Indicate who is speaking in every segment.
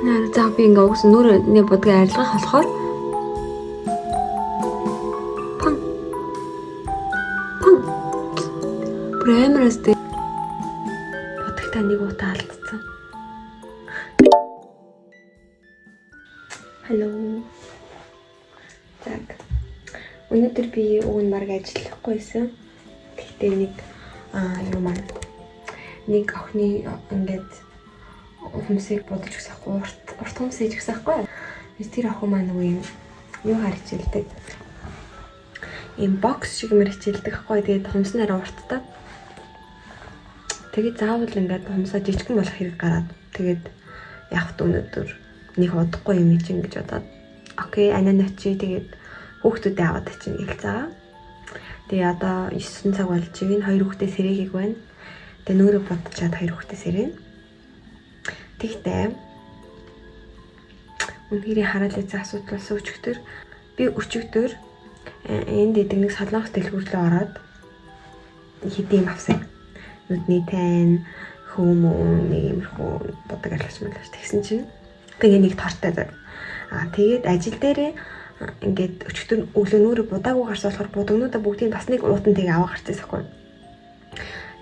Speaker 1: За би ингээ угсаа нүрээ будгийг арилгах болохоор пан пан бүр амар өстэй будагтаа нэг утаа алдсан. Hello. Так. Өнөөдөр би уг нь баг ажиллахгүй байсан. Тэгтээ нэг юу маань нэг охины ингээд хүмүүсийг бодож өгсөн ахгүй, урт хүмүүс хийж өгсөн ахгүй. Тэр охин маань нөгөө юм юу хичээлдэг. Ийм бокс шиг мэр хичээлдэг ахгүй. Тэгээд хумс нэрээ урттай. Тэгээд заавал ингээд хумсаа жижигхэн болох хэрэг гараад тэгээд яг ч өнөөдөр нэг удахгүй юм чинь гэж бодоод окей, анаа очи, тэгээд хүүхдүүдээ аваад очив гэл заа. Тэгээ одоо 9 цаг болж байна. Хоёр хүүхдээ сэрэхийг байна. Тэгээ нүүрээ бодчаад хоёр хүүхдээ сэрэнэ. Тэгтээ үнэхээр хараал эзэн асуудал болсон өчигдөр. Би өчигдөр энд идэг нэг солонгос дэлгүүр рүү ороод хэдийн юм авсан. Нүдний тань, хөөмөн, нэг иймэрхүү будаг арилгаж мэлж тэгсэн чинь тэгээ нэг тортой зав. Аа тэгээд ажил дээрээ ингээд өчигдөр өглөө нүрээ будаагүй гарсан болохоор будагнуудаа бүгдийг бас нэг уутан тэгээ аваа гарч ирсэн байхгүй.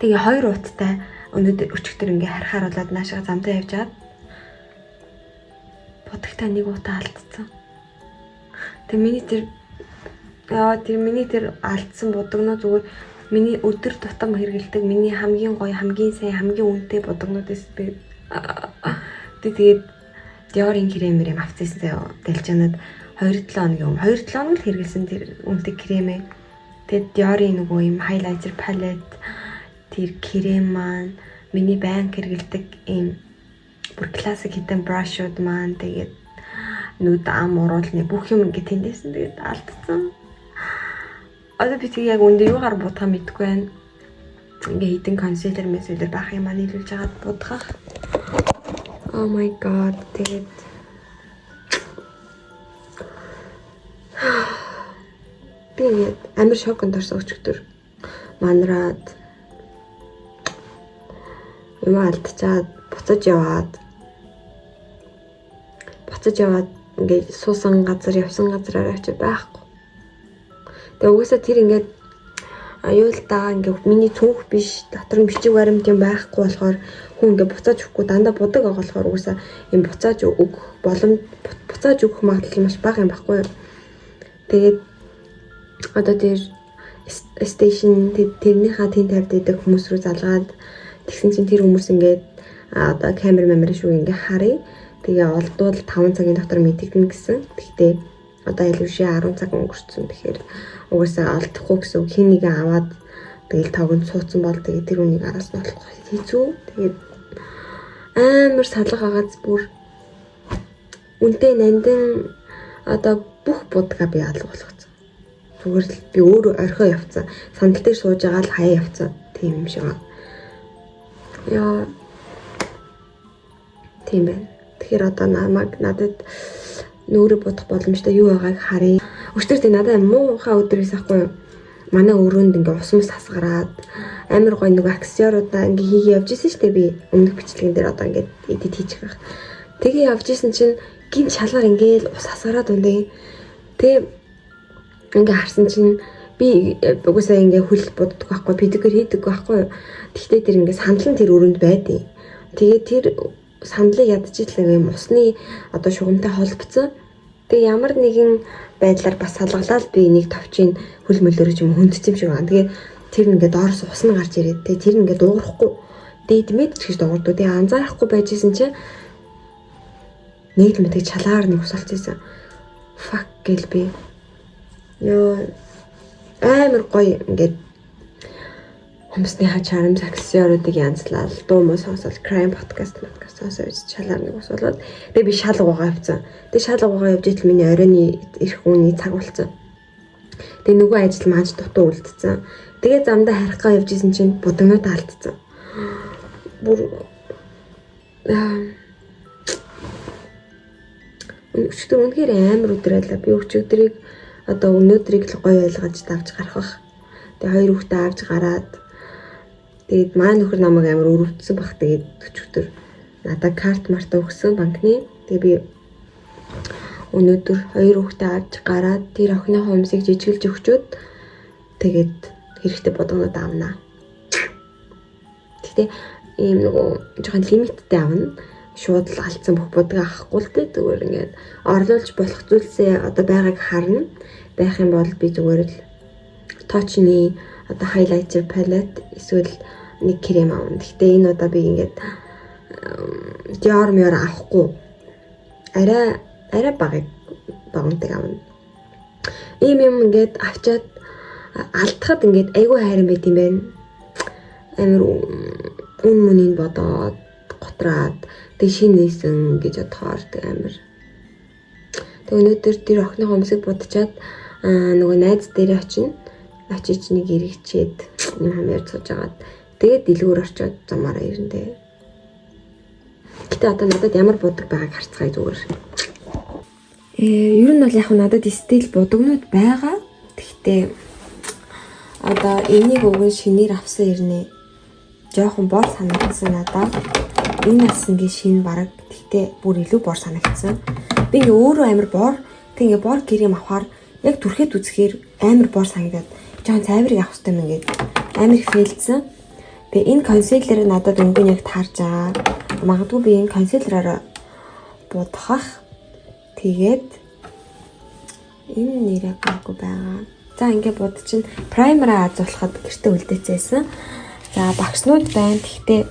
Speaker 1: Тэгээ хоёр ууттай өнөөдөр өчигдөр ингээ харахаар болоод наашаа замдаа явж аваад будагтаа нэг утаа алдсан. Тэгээ миний тэр алдсан будагнууд зүгээр миний өдөр тутам хэрэгэлдэг миний хамгийн гоё, хамгийн сайн, хамгийн үнэтэй будагнууд эс би. Тэгээд Dior-ын крем авчихсан заяа. Дэлжанад 2-7 хоногийн өмнө 2-7 хоног л хэрэгэлсэн тэр үнэтэй кремээ. Тэгээд Dior-ын нөгөө юм highlighter palette тэр крем маань миний банк хэрэгэлдэг ийм бүр классик хитэн брашууд маань тэгээд нүд ам уруулны бүх юм ингээд тэндээсэн. Тэгээд алдсан. Одоо би тэг яг үндэ юугаар будгаа мэдэхгүй байна. Ингээ хитэн консилер мэсэлэр байх юм аа нийлүүлж хагаад будгах. Oh my god. Тэгээд би ингээд амар шоконд орсон өчигдөр. Манраад юм алдчихад буцаж яваад ингээд суусан газар явсан газараар очиж байхгүй. Тэгээ угаасаа тэр ингээд аюул л да ингээд миний цүнх биш дотор нь бичиг баримт юм байхгүй болохоор хүн ингээд буцааж өгөхгүй дандаа будаг байгаа болохоор угаасаа юм буцааж өгөх боломж буцааж өгөх магадлал маш бага юм байхгүй юу. Тэгээд одоо тэр station тэрнийхээ тэн тавьд идэг хүмүүс рүү залгаад тэгсэн чинь тэр хүмүүс ингээд одоо камер мамер шүү ингээ харъя. Тэгээ олдвол 5 цагийн дотор мэдэгдэнэ гэсэн. Тэгтээ одоо аль бишээ 10 цаг өнгөрцөн. Тэгэхээр угаасаа олдохгүй гэсэн үг. Хин нэгэ аваад тэгэл тогонд суудсан бол тэгээ тэр үнийг араас нь олох хэцүү. Тэгээд амар салга агааз бүр үнтэй нандин одоо бүх будгаа би алга болгоцсон. Зүгээр л би өөрөө орхио явцсан. Сандал дээр сууж байгаа л хаяа явцсан. Тийм юм шиг. Яа. Тийм байна. Тэгэхээр одоо намайг надад нүрээ будах боломжтой юу байгааг харъя. Өчтөр тий надад муухай өдөр байсан хгүй юу? Манай өрөөнд ингээ ус мус хасгараад амар гоё нөгөө аксессуаруудаа ингээ хийгээ явж исэн шүү дээ би. Өмнөх бичлэгэн дээр одоо ингээ эдит хийчих байх. Тэгээ явж исэн чинь гинт шалгаар ингээл ус хасгараад ундаа. Тэгээ ингээ харсан чинь би угсаа ингээ хөл буддаг байхгүй, педикюр хийдэг байхгүй юу. Тэгтээ тэр ингээ сандлан тэр өрөөнд байдیں۔ Тэгээ тэр сандлыг ядчихлаа юм усны одоо шугамтай холбоцсон. Тэгээ ямар нэгэн байдлаар бас салгалаад би нэг товчийн хөл мөлөөрч юм хүндсэн юм шиг байна. Тэгээ тэр ингээ доороос ус нь гарч ирээд тэгээ тэр ингээ дуугарахгүй дээд мэд ч гэж дуугардаг. Тэгээ анзаарахгүй байж исэн чинь нэг л мэдэг чалаар нэг ус олчихсон. Fuck гэл би. Йоо амар гоё ингээд хүмүүсийнхаа charms аксессуаруудыг янзлал, дуу муу сонсоод, crime podcast сонсоо гэж шалаар нэг ус болоод тэгээ би шал угаагаа явцсан. Тэгээ шал угаагаа явж идэл миний оройн ирэх үүний цаг болцсон. Тэгээ нөгөө ажил маань ч дутуу үлдсэн. Тэгээ замдаа харих гаа явж исэн чинь будагнууд алдсан. Бүр өчигдөр үнэхээр амар өдөр байлаа. Би өчигдрийг одоо өнөөдрийг л гоё ойлгож давж гарах бах. Тэгээ хоёр хүүхдээ авч гараад тэгээд маа нөхөр намайг амар өрөвдсөн бах. Тэгээд өчигдөр Надад карт марта өгсөн банкны. Тэгээ би өнөөдөр хоёр хүүхдээ авч гараад тэр охины хумсыг жижиглэж өгчөөд тэгээд хэрэгтэй будагнууд авна. Гэхдээ ийм нөгөө жоохон лимиттэй авна. Шууд л алдсан бүх будаг авахгүй л дээ. Зүгээр ингээд орлуулж болох зүйлсээ одоо байгааг харна. Байх юм бол би зүгээр л Touch-ны одоо highlighter palette эсвэл нэг крем авна. Гэхдээ энэ удаа би ингээд Dior мөр авахгүй. Арай арай багыг багынтыг авна. Ийм юм ингээд авчаад алдахад ингээд айгүй хайран байт юм байна. Амар үн мүнийг бодоод готраад тэг шинээсэн гэж бодохоор тэг амар. Тэг өнөөдөр тэр охины хумсыг будчаад нөгөө найз дээрээ очино. Очиж нэг эргэчээд юм хамаар сууж агаад тэгээд дэлгүүр орчоод замаараа ирнэ дээ. Гэтэ одоо надад ямар будаг байгааг харцгаая зүгээр. Ер нь бол яг надад стил будагнууд байгаа. Тэгтээ одоо энийг өгөн шинээр авсан ирнэ. Жоохон бор санагдсан надад. Энэ бас ингээ шинэ бараг. Тэгтээ бүр илүү бор санагдсан. Би ингээ өөрөө амар бор, тэг ингээ бор крем авахаар яг түрхэд үзэхээр амар бор санагдаад жоохон цайврыг авах хэрэгтэй юм ингээд амар их fail дсэн. Тэгээ энэ concealer надад өнгө нь яг таарж байгаа. Магадгүй би энэ concealer аараа будахах. Тэгээд энэ нэрээ гайгүй байгаа. За, ингээ бод чинь primer аа азуулахад гэрте үлдээцээсэн. За, багснууд байна. Гэхдээ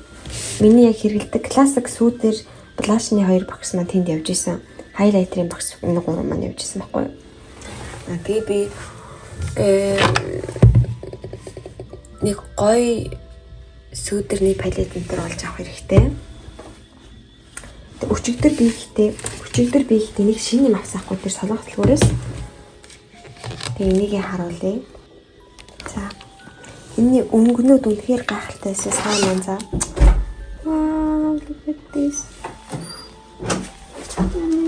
Speaker 1: миний яг хэрэглэдэг classic сүүдэр blush ны хоёр багс маань тэнд явж исэн. Highlighter ын багс энэ гурван маань явж исэн байхгүй юу? Аа, тэгээ би нэг гоё сүүдэрний palette энэ төр олж авах хэрэгтэй. Тэг өчигдөр би ихтэй нэг шинэ юм авсаахгүй тэр солонгос дэлгүүрээс. Тэг энийг харуулъя. За. Энийний өнгөнүүд үнэхээр гайхалтай байсан. Сайн маань за. Wow, look at this.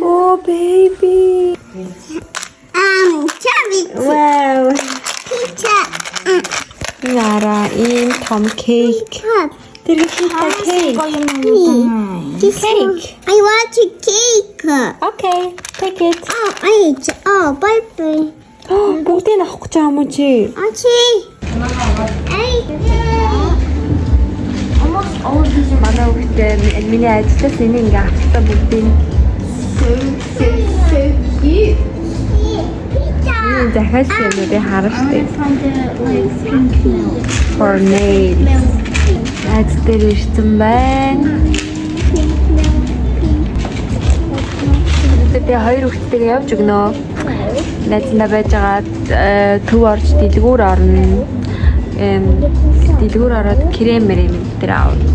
Speaker 1: Oh, baby.
Speaker 2: Cherry
Speaker 1: Wow.
Speaker 2: pizza.
Speaker 1: Нара ийм том cake.
Speaker 2: Cup.
Speaker 1: Тэр ихтэй cake.
Speaker 2: Cake. I want a cake.
Speaker 1: Okay, take it.
Speaker 2: Oh, I eat. Oh, bye bye.
Speaker 1: Бүгдийг нь авах гэж байгаа юм уу чи?
Speaker 2: Okay. Hey.
Speaker 3: Almost all of these are
Speaker 1: Манай хүүхдээ миний ажлаас энийг ингээ авчихсан бүгдийг.
Speaker 3: so, so, so cute.
Speaker 2: Pizza.
Speaker 1: Захиалсан юмнуудыг харна штэ.
Speaker 3: Find the like pink milk.
Speaker 1: For nails.
Speaker 2: Milk.
Speaker 1: Айц дээр ирсэн байна.
Speaker 2: Pink milk. Pink.
Speaker 1: Тэгээ хоёр хүүхдтэйгээ явж өгнө. Найзандаа байж байгаа төв орж дэлгүүр орно. Дэлгүүр ороод крем мэрэм дээр аавна.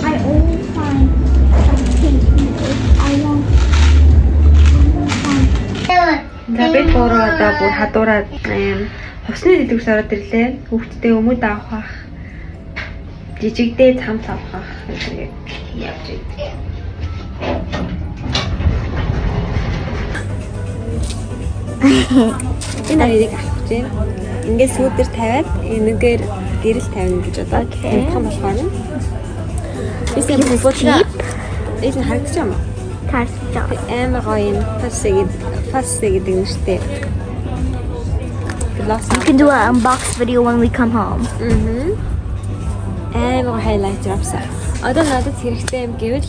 Speaker 2: I only find pink milk. I want. I want find.
Speaker 1: За, бид гурав одоо бүр хадуураа хувьсны дэлгүүрс ороод ирлээ. Хүүхдтэй өмд авах бах. Жижигдээ цамц авах бах гэдэг явж байна. Энэ хоёрыг авах гэж байна. Ингээд сүүдэр тавиад энэгээр гэрэл тавина гэж бодоод хямдхан болохоор нь. Би бодлоо. Энэ харагдчих юм уу?
Speaker 2: Тарчаа.
Speaker 1: Амар гоё юм. Фассе гэдэг нэртэй. Gloss.
Speaker 3: We can do an unbox video when we come home.
Speaker 1: Мгм. Амар гоё highlighter авсан. Одоо надад хэрэгтэй юм гэвэл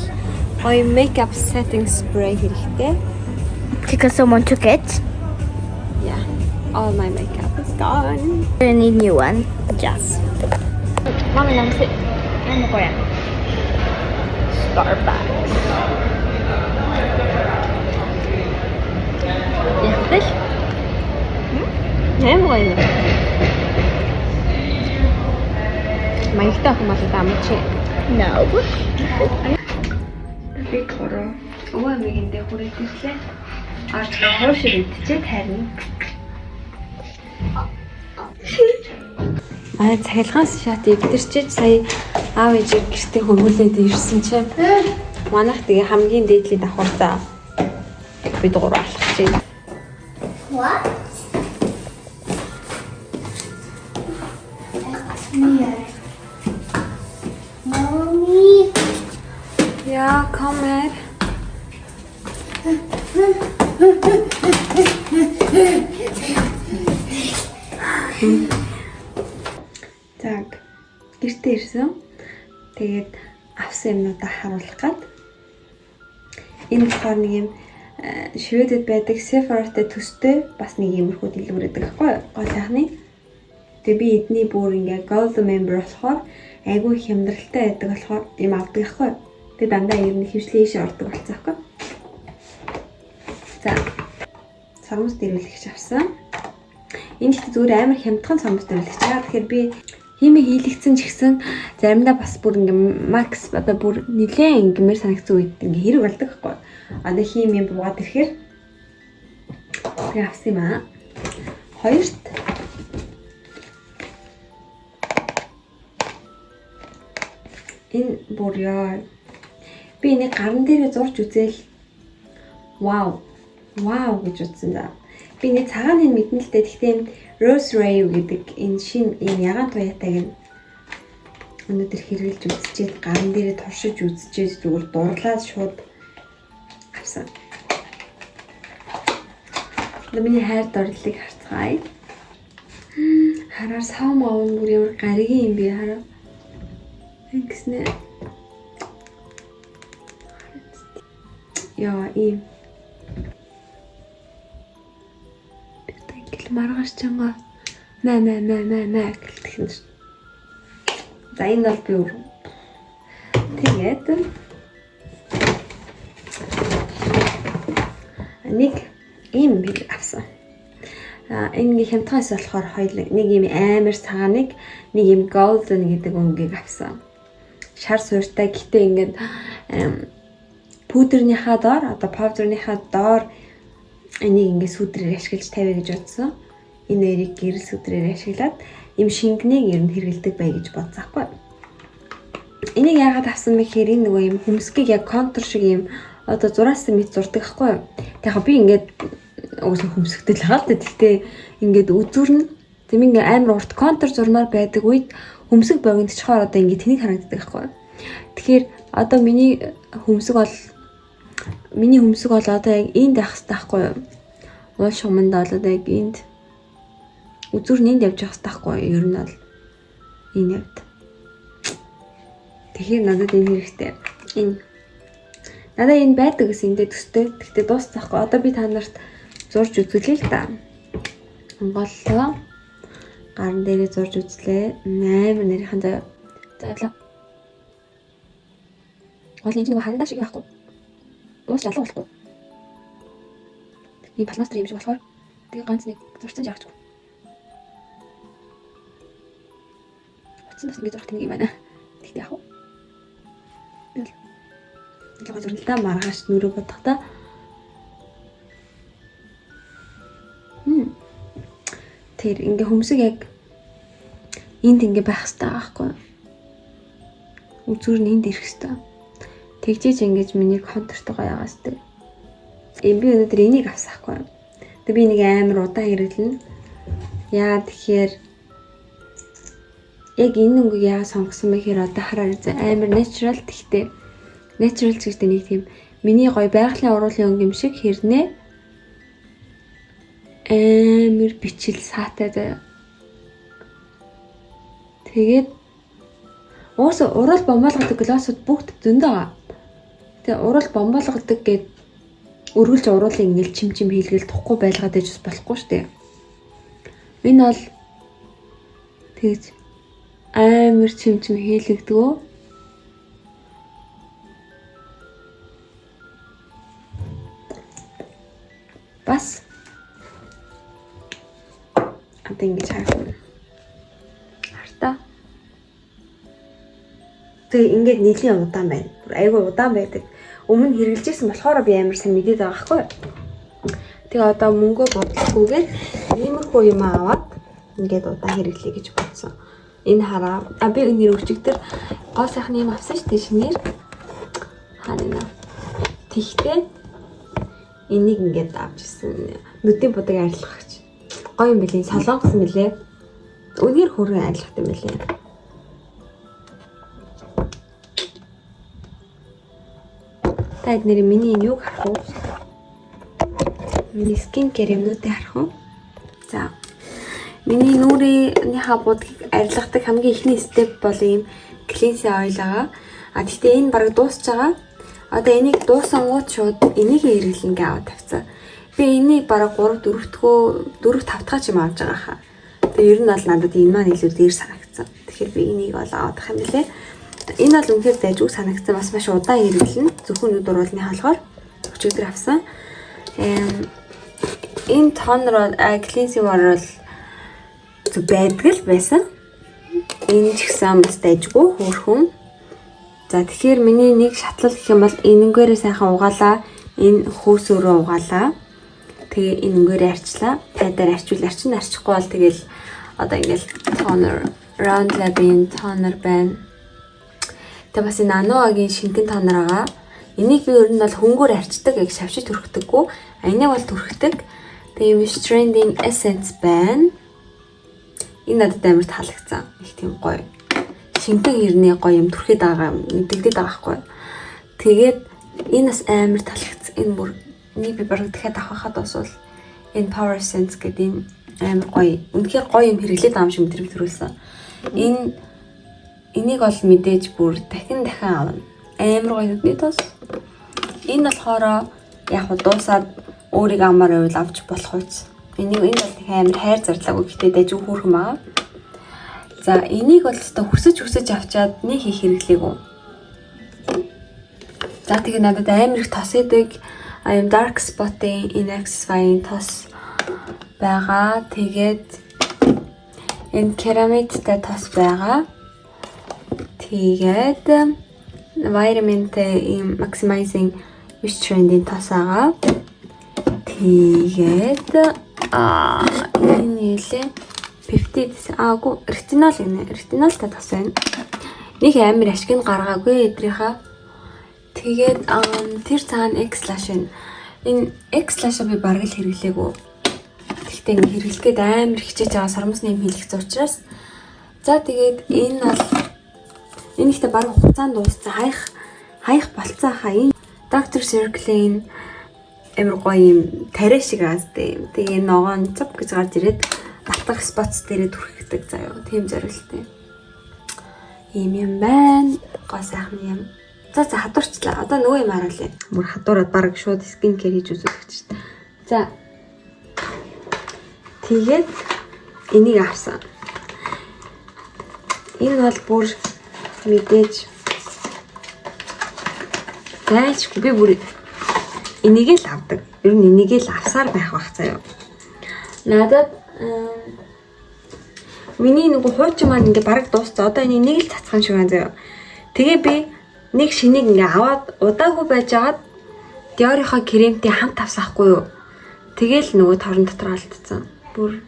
Speaker 1: гоё makeup setting spray хэрэгтэй.
Speaker 3: Because someone took it.
Speaker 1: Yeah. All my makeup is gone.
Speaker 3: I need new one. Yes.
Speaker 1: Mommy намси. Амар гоё. Starbucks. Яхтэл. Амар гоё юм. Маягтай охин болоод амч.
Speaker 3: No.
Speaker 1: Би гурав өвөө эмээгэндээ хүрээд ирлээ. Арч хуушир идчихээ тайрна. Аа, цахилгаан шат эвдэрчиж сая аав ээжээр гэртээ хөргүүлээд ирсэн чинь манайх тэгээ хамгийн дээдлийн давхарцаа бид гурав алхаж байна.
Speaker 2: What? Mommy.
Speaker 1: Ja, kommer. За, гэртээ ирсэн. Тэгээд авсан юмнуудаа харуулах гад. Энэ болохоор нэг юм Шведэд байдаг Sephora-тай төстэй бас нэг иймэрхүү дэлгүүр байдаг байхгүй юу? Гол сайхны. Тэгээ би эдний бүр ингээ gold member болохоор айгүй хямдралтай байдаг болохоор юм авдаг байхгүй юу? Тэгээ дандаа ер нь хөвчлэн ийшээ ордог болсон байхгүй юу? За, сормос дэрвэлгч авсан. Энэ ихтэй зүгээр амар хямдхан сормос дэрвэлгч. Яагаад тэгэхээр би хиймээ хийлэгдсэн ч гэсэн заримдаа бас бүр ингээ макс одоо бүр нилээн ингэмээр санагдсан үед ингээ хэрэг болдог байхгүй юу? Одоо хийм юм буугаад ирэхээр тэгээ авсан юм аа. Хоёрт энэ бүр ёо. Би энийг гаран дээрээ зурж үзээл вау. Вау гэж утсан да. Би нэг цагаан нь мэднэ л дээ. Гэхдээ энэ Rose Ray гэдэг энэ шин ийм ягаан туяатайг нь өнөөдөр хэрэглэж үзчихэд гаран дээрээ туршиж үзчихэд зүгээр дурлаад шууд авсан. Одоо миний хайр дурлалыг харцгаая. Хараар сав мав бүр ямар гаригийн юм бэ хараа. Ингэснэ. Яа, ийм. Ингээл маргааш чанга мэ мэ мэ мэ мэ гэлтэх юм шин. За энэ бол би өөр. Тэгээд нэг ийм бэл авсан. А энэ нэг хямдхаас болохоор хоёр нэг ийм амар цагааныг нэг ийм golden гэдэг өнгийг авсан. Шар суурьтай гэтээ ингээд пудрынхаа доор одоо powder-ныхаа доор энийг ингээд сүдрээр ашиглаж тавья гэж бодсон. Энэ хоёрыг гэрэл сүдрээр ашиглаад ийм шингэнийг ер нь хэрэгэлдэг бай гэж бодсон байхгүй. Энийг яагаад авсан бэ гэхээр энэ нөгөө ийм хөмсгийг яг контур шиг ийм одоо зураасан мэт зурдаг байхгүй юу. Тэг яг би ингээд угсаа хөмсгтэй л байгаа л да. Гэхдээ ингээд үзүр нь тийм ингээд амар урт контур зурмаар байдаг үед хөмсг богиночхоор одоо ингээд тэнэг харагддаг байхгүй юу. Тэгэхээр одоо миний хөмсг бол одоо яг энд байх хэрэгтэй байхгүй юу. Уул шуманд бол одоо яг энд үзүр нь энд явж явах хэрэгтэй байхгүй юу. Ер нь бол энэ явд. Тэгэхээр надад энэ хэрэгтэй. Энэ надад энэ байдаг гэсэн эндээ төстэй. Гэхдээ дууссан байхгүй. Одоо би та нарт зурж үзүүлье л да. Голлоо. Гарн дээрээ зурж үзлээ. Амар нэрийнхэн заяа. За явлаа. Гол энэ нэг хандаа шиг байхгүй. Уус жалга болохгүй. Ийм пластмастер юм шиг болохоор тэгээ ганц нэг зурцсан жаагчгүй. Утсан бас ингэ зурх тэнэг юм байна. Тэгтээ яах вэ? Би бол нэг зурна л да маргааш нүрээ бодох та. Тэр ингээ хөмсөг яг энд ингээ байх хэрэгтэй байхгүй юу? Үзүр нь энд ирэх хэрэгтэй. Тэгжээж ингэж миний контуртойгоо яагаас тэ. Би өнөөдөр энийг авсан байхгүй юу? Тэг би энийг амар удаан хэрэглэнэ. Яа тэгэхээр яг энэ өнгийг яа сонгосон бэ гэхээр одоо хараар амар natural тэгтээ natural ч гэдэг нэг тийм миний гоё байгалийн уруулын өнгө юм шиг хэрнээ амар бичил саатай заяа. Тэгээд уус уруул бомбоолгодог глоссууд бүгд зөндөө байгаа. Тэгээ уруул бомбоолгодог гэд өргөлж уруулын ингээл чим чим хийлгэл тухгүй байлгаад байж бас болохгүй шүү дээ. Энэ бол тэгж амар чим чим хийлэгдгөө. Бас одоо ингэж харах. Хартаа. Тэгээ ингээд нэлийн удаан байна. Айгүй удаан байдаг. Өмнө хэрэглэжсэн болохоор би амар сайн мэдээд байгаа байхгүй юу? Тэгээ одоо мөнгөө бодлохгүйгээр иймэрхүү юм аваад ингээд удаан хэрэглэе гэж бодсон. Энэ хараа. А би нэр өчигдөр гоо сайхны юм авсан шүү дээ шинээр. Харина. Тэгтээ энийг ингээд авч ирсэн. Нүдийн будаг арилгах гэж. Гоё юм билээ. Солонгос юм билээ. Үнээр хөргөн арилгах юм билээ. Та эднэр миний энэ юуг харах уу? Миний skin care юмнуудыг харах уу? За. Миний нүүрийнхаа будгийг арилгадаг хамгийн эхний step бол ийм cleansing oil байгаа. А тэгтээ энэ бараг дуусч байгаа. Одоо энийг дуусангууд шууд энийг хэрэглэнэ гэж аваад тавьсан. Би энийг бараг 3 4 дөхөө 4 5 дахь ч юм авч байгаа хаа. Тэгээ ер нь бол надад энэ маань илүү дээр санагдсан. Тэгэхээр би энийг бол авах юм билээ. Энэ бол үнэхээр дайжгүй санагдсан. Бас маш удаан хэрэглэнэ. Зөвхөн нүд уруулны болохоор өчигдөр авсан. Энэ toner бол cleansing water бол зөв байдаг л байсан. Энэ ч гэсэн бас дайжгүй хөөрхөн. За, тэгэхээр миний нэг шатлал гэх юм бол энэнгээрээ сайхан угаалаа. Энэ хөөсөөрөө угаалаа. Тэгээ энэ өнгөөрөө арчлаа. Тайдаар арчвал арчин, арчихгүй бол тэгэл одоо ингээл toner, Round Lab-ийн toner байна. Тэгээ бас энэ Anua-гийн шингэн toner байгаа. Энийг би ер нь бол хөнгөөр арчдаг, яг шавшиж түрхдэггүй. А энийг бол түрхдэг. Тэгээ Wishtrend-ийн Essence байна. Энэ надад амар таалагдсан. Их тийм гоё. Шингэн хэрний гоё юм түрхэд байгаа юм мэдэгдээд байгаа байхгүй. Тэгээд энэ бас амар таалагдсан. Энэ бүр энийг би бараг дахиад авахад дуусвал энэ Power Essence гэдэг энэ амар гоё. Үнэхээр гоё юм хэрэглээд байгаа юм шиг мэдрэмж төрүүлсэн. Энийг бол мэдээж бүр дахин дахин авна. Амар гоё нүдний тос. Энэ болохоор яг хуу дуусаад өөрийг амар байвал авч болох үз. Энийг энэ бол их амар хайр зарлаагүй, гэхдээ дайжгүй хөөрхөн байгаа. За, энийг бол өстой хүсэж хүсэж авчаад нэг их хэрэглээгүй. За, тэгээ надад амар их тос идэг. I'm dark spot-ийн NX5 тос байгаа. Тэгээд энэ ceramide-тай тос байгаа. Тэгээд vitamin-тэй ийм maximizing Wishtrend-ийн тос байгаа. Тэгээд энэ юу лээ? Peptide аагүй, retinol гинэ. Retinol тай тос байна. Нэг амар ашиг нь гаргаагүй эдрийнхаа. Тэгээд тэр цаана X-Lash байна. Энэ X-Lash би бараг л хэрэглээгүй. Гэхдээ ингэ хэрэглэх гээд амар хичээж байгаа, сормосны юм хийлгэсэн учраас. За, тэгээд энэ бол энэ ихтэй бараг хугацаанд дууссан. Хаях хаях болцсон хаа. Энэ Dr. Circle-ийн амар гоё юм тариа шиг аазтай юм. Тэгээ энэ ногоон цоп гэж гарч ирээд балтах spots дээрээ түрхэгдэг заяа. Тийм зориулттай. Ийм юм байна. Гоо сайхан юм. За, хадуурчлаа. Одоо нөгөө юм харуулъя. Бүр хадуураад бараг шууд skin care хийж үзүүлэх чинь. За. Тэгээд энийг авсан. Энэ бол бүр мэдээж зайлшгүй би бүр энийг л авдаг. Ер нь энийг л авсаар байх бах заяа. Надад миний нөгөө хуучин маань ингээ бараг дууссан. Одоо энийг нэг л цацхан шиг байна заяа. Тэгээ би нэг шинийг ингээ аваад удаагүй байжгаад Dior-ийнхоо кремтэй хамт авсаахгүй юу. Тэгээл нөгөө торон дотор алдсан. Бүр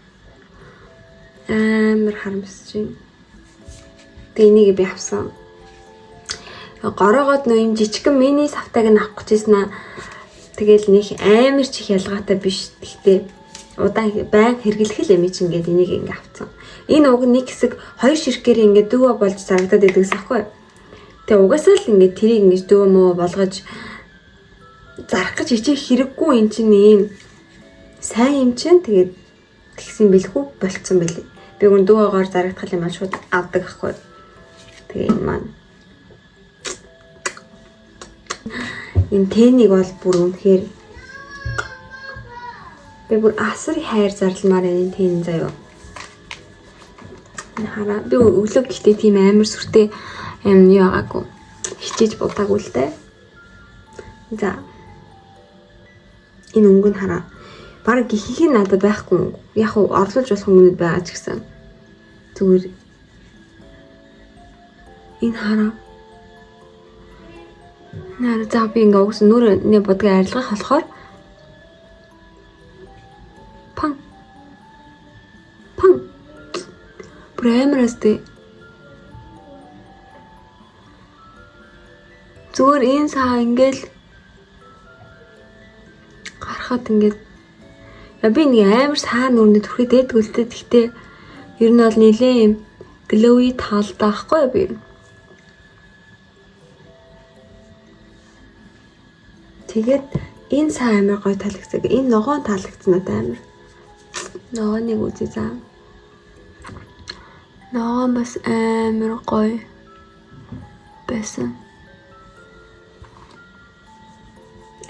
Speaker 1: амар харамсаж байна. Тэгээ энийг би авсан. Гороогоод нөө юм жижигхэн мини савтайг нь авах гэж байсан аа. Тэгэл нэг амар ч их ялгаатай биш. Гэхдээ удаан байн хэрэглэх л юм чинь ингээд энийг ингээ авцсан. Энэ уг нэг хэсэг хоёр ширхгээр ингээд дүүвэ болж зарагдаад байдаг аахгүй. Тэгээ угаасаа л ингээд тэрийг ингэж дүүвэ мөө болгож зарах гэж хичээх хэрэггүй, эн чинь ийм сайн юм чинь тэгээд тэгсэн бэлхүү болцсон байлээ. Би гүн дүүгээр зарагдах юм аа шууд авдаг ахгүй. Тэгээ энэ маань энэ тэнийг бол бүр үнэхээр би бүр асар хайр зарламаар байна энэ тэн заяа. Энэ хараа, би өглөө гэхдээ тийм амар сүртэй юм юу байгаагүй. Хичээж будаагүй л дээ. За. Энэ өнгө нь хараа. Бараг ихэнх нь надад байхгүй мөнгө. Яг уу орлуулж болох өнгөнүүд байгаа ч гэсэн. Зүгээр энэ хараа. Наа, за, би ингээ угсаа нүрээ будгийг арилгах болохоор пан пан бүр амар өстэй. Зүгээр энэ саа ингээл гарахад ингээд я би нэг амар саа нүрний түрхэд дээдгүү л дээ. Гэхдээ ер нь бол нилээ юм glowy таалдаа байхгүй би. Тэгээд энэ саа амар гоё таалагдсан. Энэ ногоон таалагдсан надад амар. Ногооныг үзье за. Ногоон бас амар гоё байсан.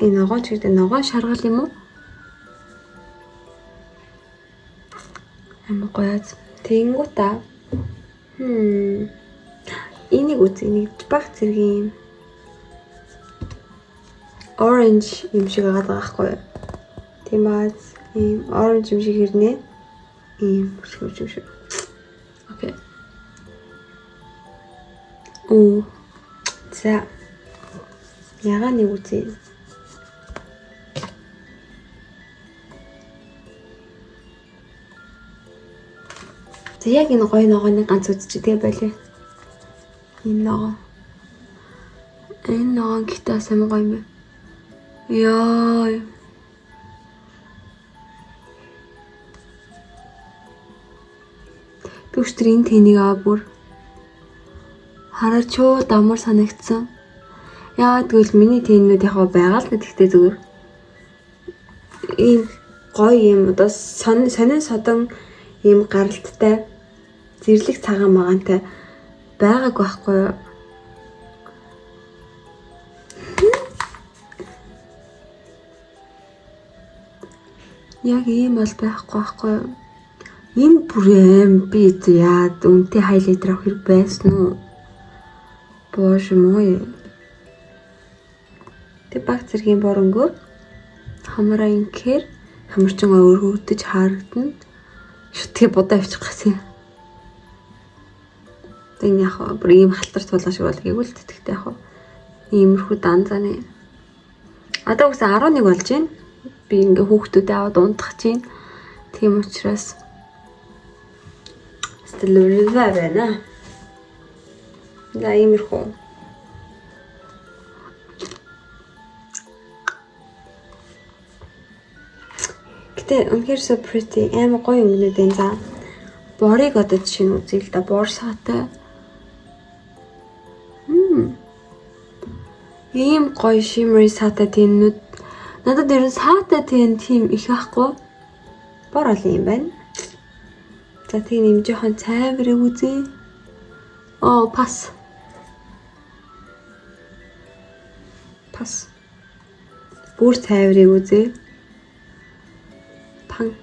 Speaker 1: Энэ ногоон ч гэдэг ногоон шаргал юм уу? Амар гоё. Тэнгүүтээ энийг үзье. Энийг баг зэргийн юм orange юм шиг байгаа байхгүй юу? Тийм бааз ийм orange юм шиг хэрнээ. Ийм хөшгөж юм шиг. Okay. Оо. За. Ягааныг үзье. За яг энэ гоё ногооны ганц үзчихье тэгээ болио. Энэ ногоон. Энэ ногоон гэхдээ бас амар гоё юм байна. Яа. Түвш тэр энэ тэнийг аа бүр хараа чууд амар санагдсан. Яагаад гэвэл миний тэнүүд яг байгаа л гэхдээ зүгээр ийм гоё юм одоо сонин содон ийм гаралттай зэрлэг цагаан магаантай байгааг байхгүй юу? Яг ийм бол байхгүй байхгүй юу? Энэ бүр аим би яад үнэтэй highlighter авах хэрэг байсан уу? Боже мой. Тэг баг зэргийн бор өнгөөр хамраа инхээр хамарчин өргөгдөж харагдана. Шүтгээ будаа авчих гэсэн. Тэг яг бүр ийм халтар тулгаа шиг бол гэвэл тэтгэвтэй яг иймэрхүү данзааны. Одоо үгүй 11 болж байна. Би ингээ хүүхдүүдэд аваад унтах чинь. Тийм учраас стилүрээ байна. За иймэрхүү. Гэтэ үнэхээр so pretty амар гоё өнгөнүүд энэ за. Борыг одоо жишээ нь үзье л да. Бор саатай. Ийм гоё shimmery саатай тэннүүд. Надад ер нь саатай тэн тийм их байхгүй. Бор ол юм байна. За тийм юм жоохон цайврыг үзье. Оо, пас. Пас. Бүр цайврыг үзье. Пан.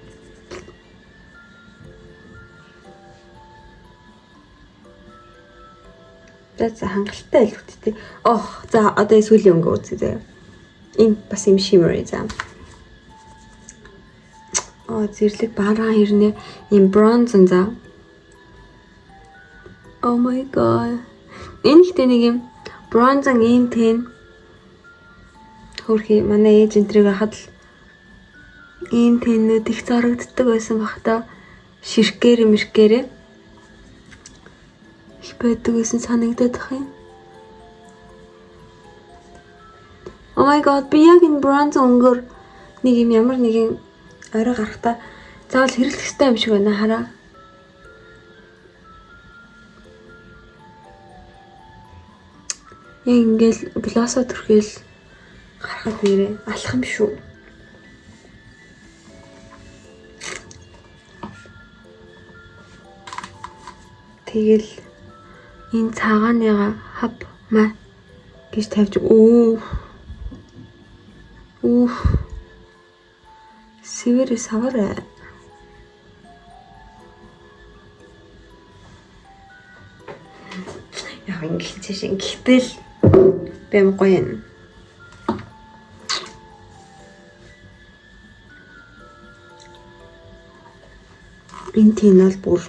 Speaker 1: За хангалттай илүүттэй. Ох, за одоо сүүлийн өнгө үзье заяа. Энэ бас юм shimmery за. Оо, зэрлэг бараан хэрнээ ийм bronze за. Oh my god. Энэ ихтэй нэг юм bronze ийм тэн. Хөрхи манай ээж энтрийг хахад л ийм тэннүүд их зарагддаг байсан бах та. Ширхгээрээ мэрхгээрээ их байдаг гэсэн санагдаад ах юм. Oh my god, би яг энэ bronze өнгөөр нэг юм ямар нэгэн орой гарахтаа заавал хэрэглэх ёстой юм шиг байна хараа. Яг ингээл gloss-оо түрхэл гарахад нэрээ алах юм шүү. Тэгэл энэ цагааныгаа хап ма гэж тавьж өө. Сэвэр савар. Яг ингэж шин гэтэл би амар гоё юм. Энэ тийм бол бүр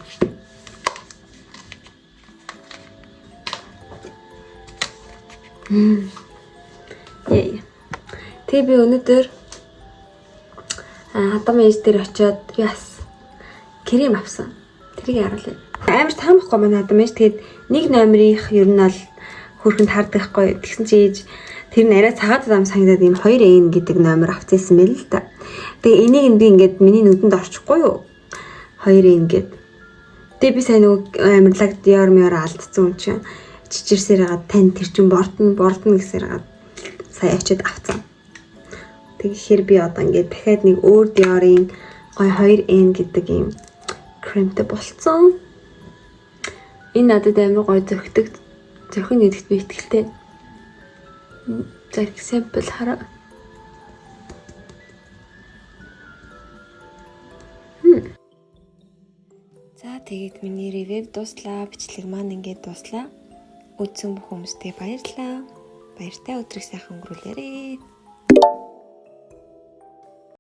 Speaker 1: Яа. Тэгээ би өнөөдөр хадам ээж дээр очиод яас крем авсан. Тэрийг харуулъя. Амар таамахгүй манай хадам ээж. Тэгээд нэг номерынх ер нь бол хөрхөнд хардаг хгүй. Тэгсэн чи ээж тэр нь арай цагаат зам санагдаад ийм 2N гэдэг номер авчихсан байл л та. Тэгээ энийг нь би ингээд миний нүдэнд орчихгүй юу? 2N гэд. Тэгээ би сайн нөгөө амарлаг яар мяар алдсан юм чинь чичирсээр хагаад тань тэр чин бордно бордно гэсээр хагаад сая очиод авцсан. Тэгэхээр би одоо ингээд дахиад нэг өөр Dior-ын гой 2N гэдэг ийм кремтэй болцсон. Энэ надад амар гоё зохидог. Зохин гэдэгт би итгэлтэй. За, example хараа. За, тэгээд миний review дууслаа. Бичлэг маань ингээд дууслаа. Үзсэн бүх хүмүүстээ баярлалаа. Баяртай өдрийг сайхан өнгөрүүлээрэй.